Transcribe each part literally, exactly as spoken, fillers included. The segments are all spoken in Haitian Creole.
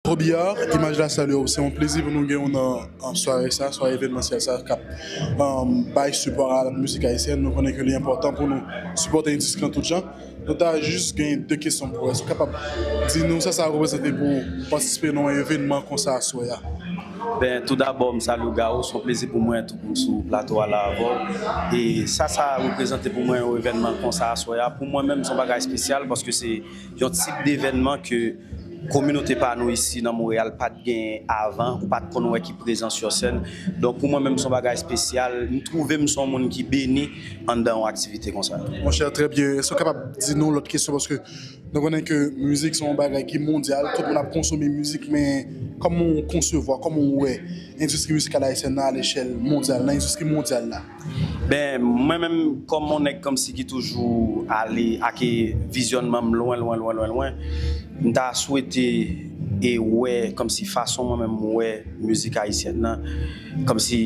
Robillard, Imaj La Salye w, se yon plezi pou nou gen w nan, nan sware sa, sware evènmansyèl sa k ap, um, bay sipò a mizik ayisyèn. Nou konnen ke li enpòtan pou nou sipòte endistri an tout jan. Nou ta jis gen de kesyon pou ou. Èske w kapab di nou sa sa reprezante pou w patisipe nan yon evènman konsa aswè a? Ben, tou dabò, m salye w, Garo. Se yon plezi pou mwen tou pou m sou plato a la avè w. E sa sa reprezante pou mwen, yon evènman konsa aswè a, pou mwen menm, se yon bagay espesyal paske se yon tip devènman ke kominote pa nou isi nan Monreyal pa t genyen avan, ou pa t konn wè ki prezans sou sèn. Donk, pou mwen menm, se yon bagay espesyal. M twouve m se yon moun ki beni anndan yon aktivite konsa. Monchè, trè byen. Èske w kapab di nou lòt kesyon? Paske nou konnen ke mizik se yon bagay ki mondyal, tout moun ap konsome mizik, men kòman w konsevwa, kòman w wè endistri mizikal ayisyèn nan alechèl mondyal, nan endistri mondyal la? Ben, mwen menm, kòm yon nèg kòmsi ki toujou ale ak vizyònman m lwen, lwen, lwen, lwen, lwen, m ta swete e wè kòmsi fason mwen menm m wè mizik ayisyèn nan, kòmsi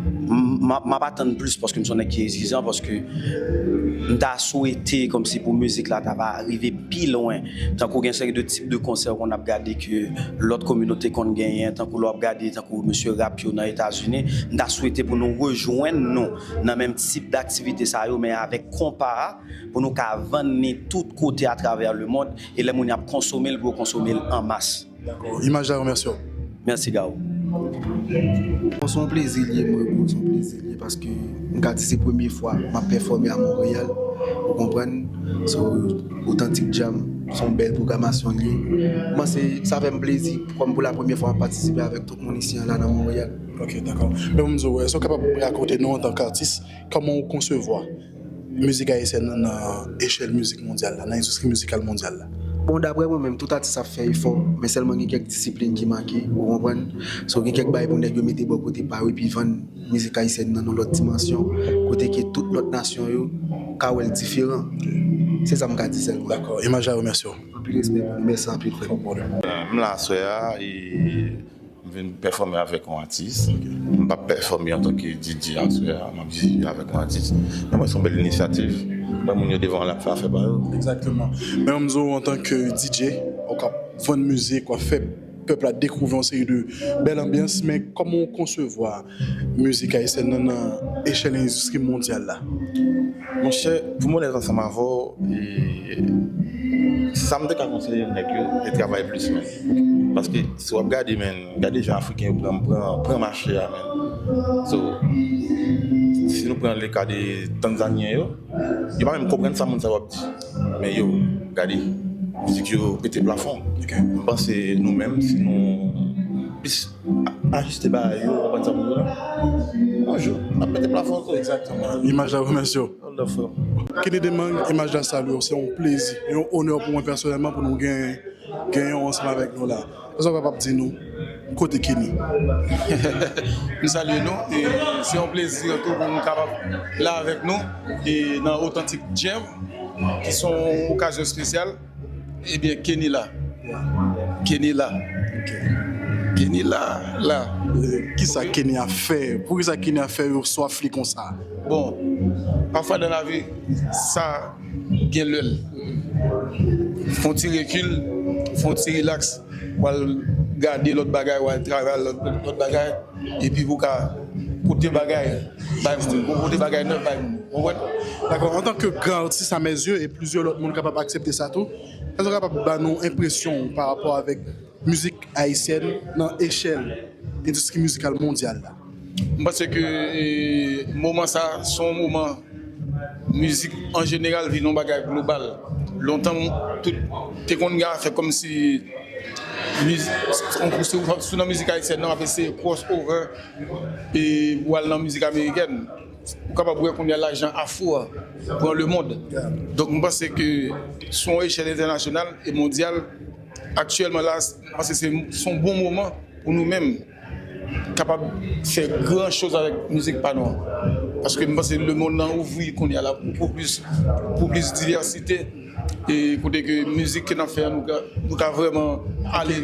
m m ap atann plis paske m se yon nèg ki egzizan, paske m ta swete kòmsi pou mizik la ta va rive pi lwen. Tankou gen seri de tip de konsè ou konn ap gade ke lòt kominote konn genyen, tankou lè w ap gade tankou mesye rap yo nan Etazini, m ta swete pou nou rejwenn nou nan menm tip daktivite sa yo, men avèk konpa a, pou nou ka vann li tout kote atravè lemond, e lè moun yo ap konsome l, pou yo konsome l an mas. Dakò. Imaj La remèsye w. Mèsi, Garo. Bon, se yon plezi l ye, mwen, bro, se yon plezi l ye, paske m ka di se premye fwa m ap pèfòme a Monreyal, ou konprann? So, Authentic Jam, se yon bèl pwogramasyon l ye. M panse sa fè m plezi, kòm pou la premyè fwa m ap patisipe avèk tout moun isi an la nan Monreyal. Ok, dakò. Men m di w, èske w kapab rakonte nou antanke atis, kòman w konsevwa mizik ayisyèn nan nan echèl mizik mondyal la, nan endistri mizikal mondyal la? Bon, daprè mwen menm, tout atis ap fè efò, men sèlman gen kèk disiplin ki manke, ou konprann? So, gen kèk bagay pou nèg yo mete bò kote pa yo, epi vann mizik ayisyèn nan yon lòt dimansyon, kote ke tout lòt nasyon yo ka wè l diferan. Se sa m ka di sèlman. Dakò, Imaj La remèsye w. Anpil respè pou nou, mèsi anpil, frè. Bon pwoblèm. M la aswè a, e m vin pèfòme avèk yon atis. M p ap pèfòme antanke D J aswè a, m ap D J avèk yon atis. Men mwen, se yon bèl inisyativ. Mwen, moun yo devan la ap fè afè pa yo. Egzakteman. Men m di w, antanke D J, ou k ap vann mizik, w ap fè pèp la dekouvri yon seri de bèl anbyans, men kòman w konsevwa mizik ayisyèn nan nan echèl endistri mondyal la? Monchè, pou m onèt ansanm avè w, e, sa m te ka konseye nèg yo, se travay plis, men. Paske si w ap gade, men, gade jan Afriken yo pran, pran, pran mache a, men. So, si nou pran le ka de Tanzanyen yo, yo pa menm konprann sa moun sa yo ap di. Men yo, gade, mizik yo pete plafon. M panse nou menm, si nou plis ajiste bagay yo, w konprann sa m di w la? Yon jou, n ap pete plafon tou. Egzakteman. Imaj La remèsye w. Kenny Demang, Imaj La salye w, se yon plezi, yon onè pou mwen pèsonèlman pou nou gen, genyen w ansanm avèk nou la. Èske w kapab di nou kote Kenny? M salye nou. E se yon plezi tou pou m kapab la avèk nou e nan Authentic Jam, ki se yon okazyon espesyal. Ebyen, Kenny la. Kenny la. Kenny la, la. Kisa Kenny ap fè? Poukisa Kenny ap fè yo swaf li konsa? Bon, pafwa nan lavi, sa gen lè l. Fè yon ti rekil, fè yon ti rilaks, w al gade lòt bagay, w al travay lòt, lòt bagay, epi pou w ka pote bagay bay moun, pou w pote bagay nèf bay moun. Ou konprann? Dakò, antanke gran atis a mezye, e plizyè lòt moun kapab aksepte sa tou, èske w kapab ba nou enpresyon w pa rapò avèk mizik ayisyèn nan echèl endistri mizikal mondyal la? M panse ke e, moman sa, se yon moman mizik an jeneral vin yon bagay global. Lontan, tout te konn gen afè kòmsi mizik, sou nan mizik ayisyèn nan, ap eseye cross over e pou al nan mizik amerikèn. Ou kapab wè kounye a lajan afro a pran lemond. Donk, m panse ke sou yon echèl entènasyonal e mondyal, aktyèlman la, m panse se, se yon bon moman pou nou menm kapab fè gran choz avèk mizik pa nou an. Paske m panse lemonn nan ouvri kounye a la pou, pou plis, pou plis divèsite. E kote ke mizik ke n ap fè a, nou ka, nou ka vrèman ale,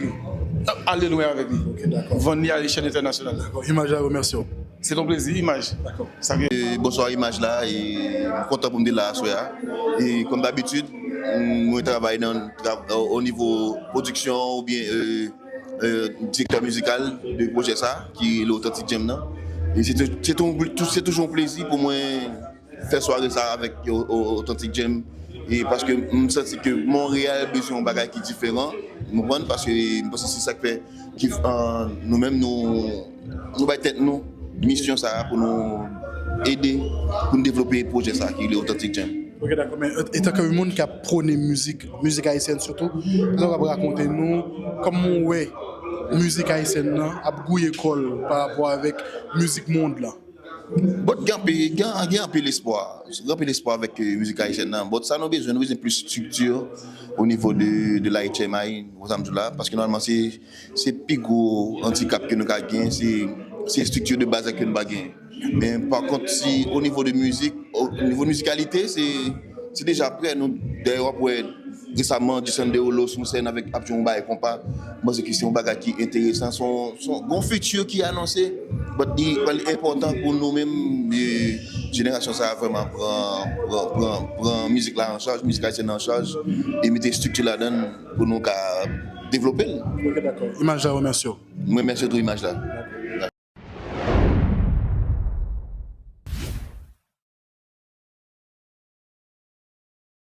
ale lwen avèk li. Vann li a echèl entènasyonal. Imaj La remèsye w. Se yon plezi, Imaj. Sa ke E, bonswa, Imaj La, e m kontan pou m te la aswè a. E kòm dabitid, m, mwen travay nan, tra, o nivo pwodiksyon oubyen e, euh, direktè mizikal de pwojè sa, ki rele Authentic Jam nan. E se tou- se tou- tou- se toujou yon plezi pou mwen fè sware sa avèk yo- o- Authentic Jam. E paske m santi ke Monreyal bezwen yon bagay ki diferan, ou konprann? Paske m panse se sa k fè ki, euh, nou menm nou, nou bay tèt nou misyon sa pou nou ede, pou nou devlope pwojè sa ki rele Authentic Jam. Ok, dakò. Men etanke yon moun k ap pwone mizik, mizik ayisyèn sitou, sa w ap rakonte nou, kòman w wè mizik ayisyèn nan ap gouye kò l pa rapò avèk mizik mond lan? Bon, gen anpil, gen, gen anpil espwa. Gen anpil espwa avèk euh, mizik ayisyèn nan. Bon, sa nou bezwen, nou bezwen plis estrikti o nivo de, de la H M I, ou sa m di w la, paske nòmalman se, se pi gwo andikap ke nou ka gen, se, se estrikti de baz la ke nou pa gen. Men pa kont, si o nivo de mizik, o nivo de mizikalite, se, se deja prè. Nou, dayè, w ap wè resaman, Jason Derulo sou sèn avèk ap jwe yon bagay konpa. Mwen panse ke se yon bagay ki enteresan, se yon, se yon bon fiti ki anonse. But li pral enpòtan pou nou menm, e, jenerasyon sa a vrèman pran, pran, pran, pran mizik la an chaj, mizik ayisyèn nan an chaj, e mete estrikti ladan l pou nou ka devlope l. Ok, dakò. Imaj la remèsye w. Mwen remèsye tou Imaj la.